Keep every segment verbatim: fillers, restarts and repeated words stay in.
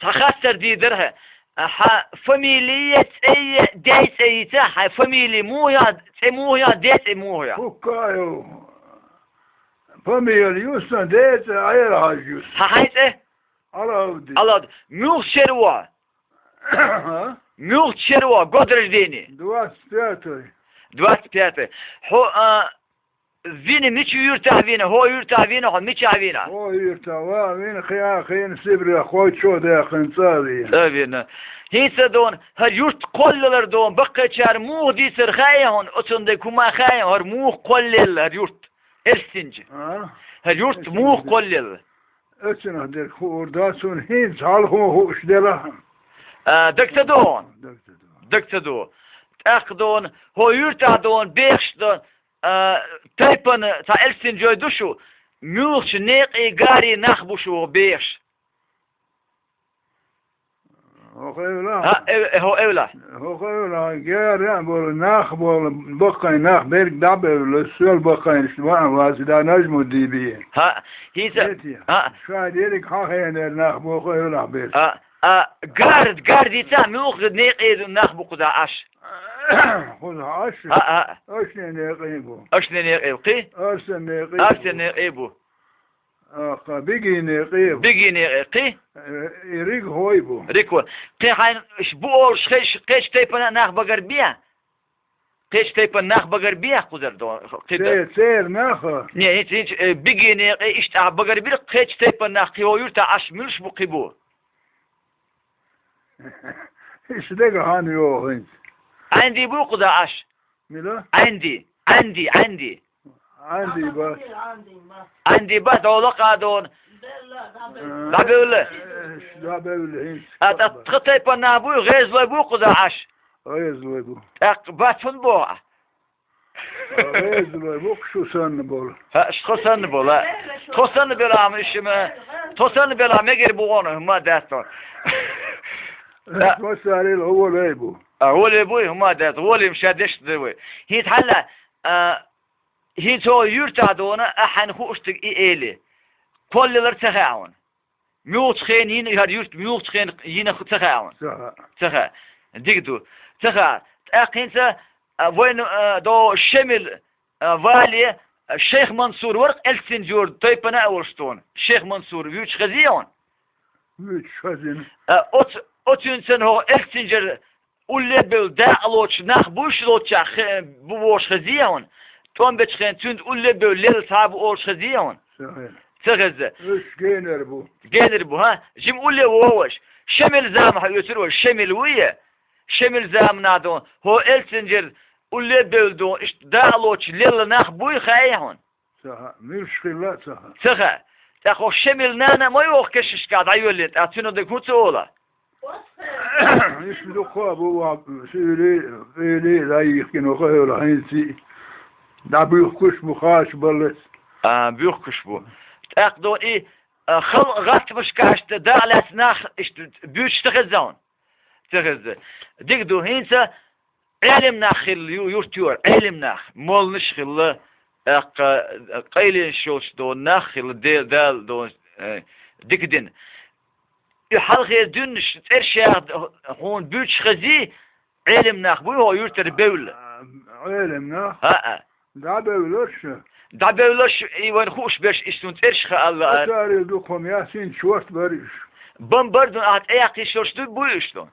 Хьан хастар дийр дара хьа. Хьан фамилия, цӀе, даь цӀе йийца, хьан фамилия муха я, цӀе муха я, даь цӀе муха я? Хуккаев. Фамилия Юсна, даь цӀе Ӏера-Хьажа Юсна. Хьан хьай цӀе? Алаудин. Алаудин. Муьлхачу шера ву хьо? А? Муьлхачу шера ву хьо, год рождения? Двадцать пятый. Двадцать пятый. Хьо, а, вина мича юьртахь вина, хӀокху юьртахь вина хьо, мичахь вина? ХӀокху юьртахь ван вина, кхин а, кхин а Сибрех кхойтта шо даьккхина, цӀа а вина. ЦӀа а вина. ХӀинца дона, хӀара юрт кхоллаялар дона, баккхийчара муха дийцар хаьий хьуна, оцунна дерг хӀума хаьий хьуна, хӀара муха кхоллаелла хӀара юрт? Эльстинча. А? ХӀара юрт муха кхоллаелла? Оцунах дерг хуур дац хьуна, хӀинца хьалха хӀун хууш делахь. А, дага ца ду хьуна? Дага ца ду. Дага ца ду. ТӀаккха дона, хӀокху юьртахь дона, бехаш дона, а, тайпана, цхьа эльстинчой ду шу, муьлхачу некъий, гарий нах бу шу хӀокху бехаш? ХӀокху эвлахь? ХӀа, эв-, хӀо эвлахь. ХӀокху эвлахь гера а болу, нах болу, баккхий нах, берг дӀабевлла, соьл баккхийнаш ваан вац, да Нажмудди бен. ХӀа, хӀинца, хӀа. Ша дерриг хьан хенера нах бу хӀокху эвлахь берг. ХӀа, а, гар, гар дийцахь, муьлхачу некъий нах бу кхузахь Ӏаш? Кхузахь Ӏаш? ХӀа, хӀа. Ашне некъий бу. Ашне некъий бу, кхин? Арсен некъий бу. Арсен некъий бу. А, кха, Бигий некъий бу. Бигий некъий, кхин? Э, и Ригхой бу. Ригхой. Кхин хьайна ш-, бу олуш, кхечу, кхечу тайпана нах багарбехьа? Кхечу тайпана нах багарбехьа кхузара дона, кхин да? Церан нах? Не, хӀинца, хӀинца, э, Бигий некъий иштта ахь багарбира, кхечу тайпана нах кхин хӀокху юьртахь Ӏаш муьлш бу кхин бу? Иштта дага хьан йогӀу хӀинца? Ӏаьнди бу кхузахь Ӏаш? Мила? Ӏаьнди, Ӏаьнди, Ӏаьнди. Ӏаьнди бац. Ӏаьнди бац, дӀо лакха дона. ДӀабевлла. Э, дӀабевлла хӀинца. А, тӀаккха тхан тайпана нах буй, гӀезалой бу кхузахь Ӏаш? ГӀезалой бу. ТӀаккха бац хӀунда боху ахь? ГӀезалой бу-кх шу санна болу. ХӀа, тхо санна болу, а? Тхо санна белахь, ма иштта ма, тхо санна белахь мегар бу хьуна, хӀума дац хьуна. Э, массарел а воле бу. А, воле буй, хӀума дац, воле-м ша дешна ду вай. ХӀинца хьалла, а, ХӀинца хӀокху юьртахь дона, ахь хьайна хууш дерг и эли. Кхоллаялар ца хаьа хьуна. Муьлхачу хенахь йина хӀара юрт, муьлхачу хенахь йина ца хаьа хьуна? Ца хаьа. Ца хаьа. Дика ду. Ца хаьа. ТӀаккха хӀинца, а, вайна, а, до Шемил, а, вале, а, Шайх Мансур вара-кх Эльцинжора тайпана а волуш дона. Шайх Мансур вуьйцуш хезий хьуна? Вуьйцуш хезна. А, оц-, оцуьнца хӀокху Эльцинжора улле а бевлла дакъа лоцуш нах буй шу лоцучохь хе-, бу бохуш хезий хьуна? ТӀом бечу хенахь цуьнца улле а бевлла лелла цхьа а бу олуш хезий хьуна? Ца хезна. Ца хезна. Уьш генар бу. Генар бу, хӀа? Жима улле вогӀу аша. Шемил заманахь оьцура вай, Шемил вуй? Шемил заманахь дона, хӀокху Эльцинжора улле а бевлла дона, иштта дакъа лоцуш лелла нах буй хаьий хьуна? Ца хаьа, муьлш хилла а ца хаьа. Ца хаьа. ТӀаккха хӀокху Шемил нана а ма ю хӀокху кешнашкахь дӀайоьллина, тӀаккха цуьнан дерг хӀун ца олу? Иштта дуккха а бу ван, суьйли, суьйли дӀайихкина хӀокху эвлахь хӀинца. ДӀабуьйхкуш бу, кхача баллалц. А, буьйхкуш бу. ТӀаккха дона и, а, халкъан гӀаттамашкахь иштта дакъа лаьцна нах иштта буьйцуш ца хезна хьуна? Ца хезна. Дика ду, хӀинца Ӏелим нах хилла ю-, юрт ю хӀара, Ӏелим нах, молланаш а хилла, тӀаккха къайленаш йолуш дона нах а хилла, Де-, Дала дона, э, дика дина. И хьалхе дуьннаш цӀераш яха хьуна буьйцуш хезий, Ӏелим нах буй хӀокху юьртара бевлла? Ӏелим нах? ХӀаъ. ДӀабевлларш? ДӀабевлларш, и вайна хууш берш, иштта цӀераш хаалла. Ацаре дукха хӀума яц, хӀинца шорта бара уьш. Бан бара дона, ахьа цӀе яккха йиш йолуш ду, буй уьш дона?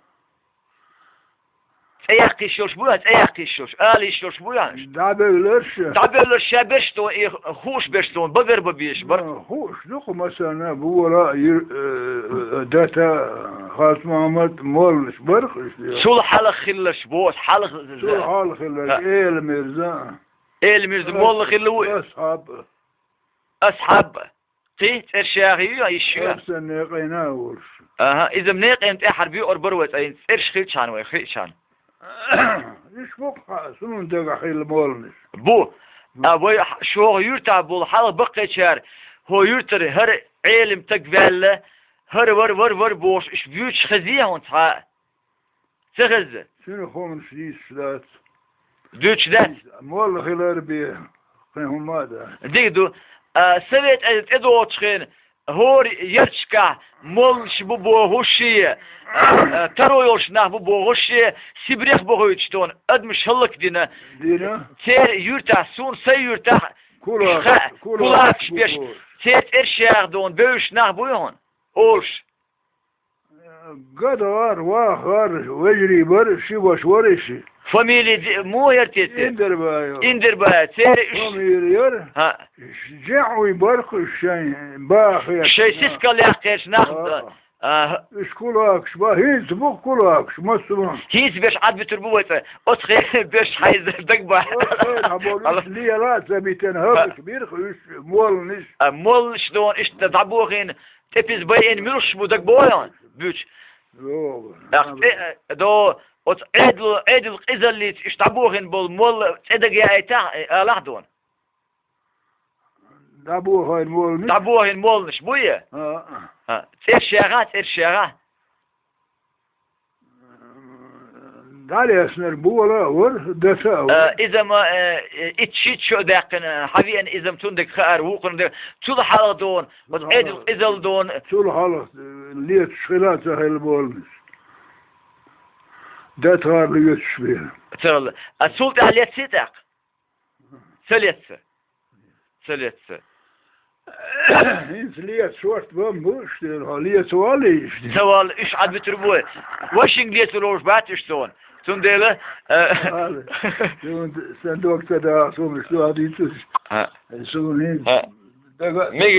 ЦӀе яккха йиш йолуш буй, цӀе яккха йиш йолуш, ала йиш йолуш буй хьуна? ДӀабевлларш? ДӀабевлларш ша берш дона, и хууш берш дона, багарбан безаш бара. А, хууш ду-кх, масала, Бура, Юр-, э, э, Дата, Хасмамат, молланаш бара-кх уьш. Цул хьалха хилларш боху, хьалха. Цул хьалха хилларш, Эламирза. Эламирза молла хилла вуй? Асхьаб. Асхьаб. Кхин цӀераш яха ю, йиш ю? Арсен некъийна а волуш. Аха, иза-м некъийна тӀаьххьара буьйцур бара вай цӀа, хӀинца цӀераш хилчахьана вай, хиъчахьана. Уьш бу-кх хьан, суна дагахь хилла молланаш? Бу. А вай ш-, шуьга юьртахь болу хьалха баккхийчара, хӀокху юьртара хӀара Ӏелим стаг ваьлла, хӀара вара, вара, вара бохуш, уьш буьйцуш хезий хьуна цхьа а? Ца хезна. Цуьнан хӀуманаш дийцуш дац. Дуьйцуш дац? Молла хилар бен, кхин хӀума а дац. Дика ду. А, совет Ӏедал тӀедогӀучу хенахь, ХӀора ярташкахь молланаш бу бохуш, э, э, таро йолуш нах бу бохуш, Сибрех бохуьйтуш тхуна адамаш хӀаллакдина. Дина. Церан юьртахь, суна сайн юьртахь, кулак-, ха-, кулак-, кулакаш беш, бохуш. Церан цӀераш яха тхуна бевзаш нах буй хьуна, олуш. ГадгӀар, вахар, вежарий бара, ши ваша вара и ши. Фамилия ди-, муха яра те церан? Индербаев. Индербаев. Церан уьш фамилия яра. ХӀаъ. ЖеӀуй бара-кх уьш шайн бахарш. Шайн сискал яьккхинарш нах. ХӀаъ. А, уьш кулакаш бара, хӀинца бу-кх кулакаш, массо а. ХӀинца берш Ӏадбуьтур бу вай цӀа. Оцу хенахь берш хьайза дагабахь. Оцу хенахь болу уьш лела а ца битина, хӀаллакбира-кх уьш молланаш. А, молланаш тхуна иштта дӀабохийна, тӀепиз байина муьлхаш бу дагабоху хьуна, буьйцу. ТӀаккха тӀе, э, до, оцу Ӏедал, Ӏедал къизаллица уьш дӀабохийна болу молла цӀе дага яийтахь, э, алахь тхуна. ДӀабохийна молланаш? ДӀабохийна молланаш буй? ХӀаъ. ХӀаъ. ЦӀераш яха, цӀераш яха. ДӀалецнарг бола а вара, даца а вара. Э, иза ма, э, э, итт-шийтта шо а даьккхина, хьан веана иза ма цундерг хаьара, вукхунна дерг. Цул хьалха тхуна, оцу Ӏедал къизалла тхуна. Цул хьалха, э, леташ хила а ца хилла молланаш. Датхарна леташ бен. Ца хилла. А цул тӀаьхьа лецций тӀаккха? Ца лецна. Ца лецна. ХӀинца леца шорта бан бу уьш, хьо леца валлий иштта? Ца валла, уьш Ӏадбуьтур бу вай. Вашинга лецур ловш бац уьш тхуна. Цундела, э, валла. Цуьнан сан дог ца даха, суна уьш ду а дийцуш. ХӀаъ. Суна хӀинца, хӀаъ, дага мега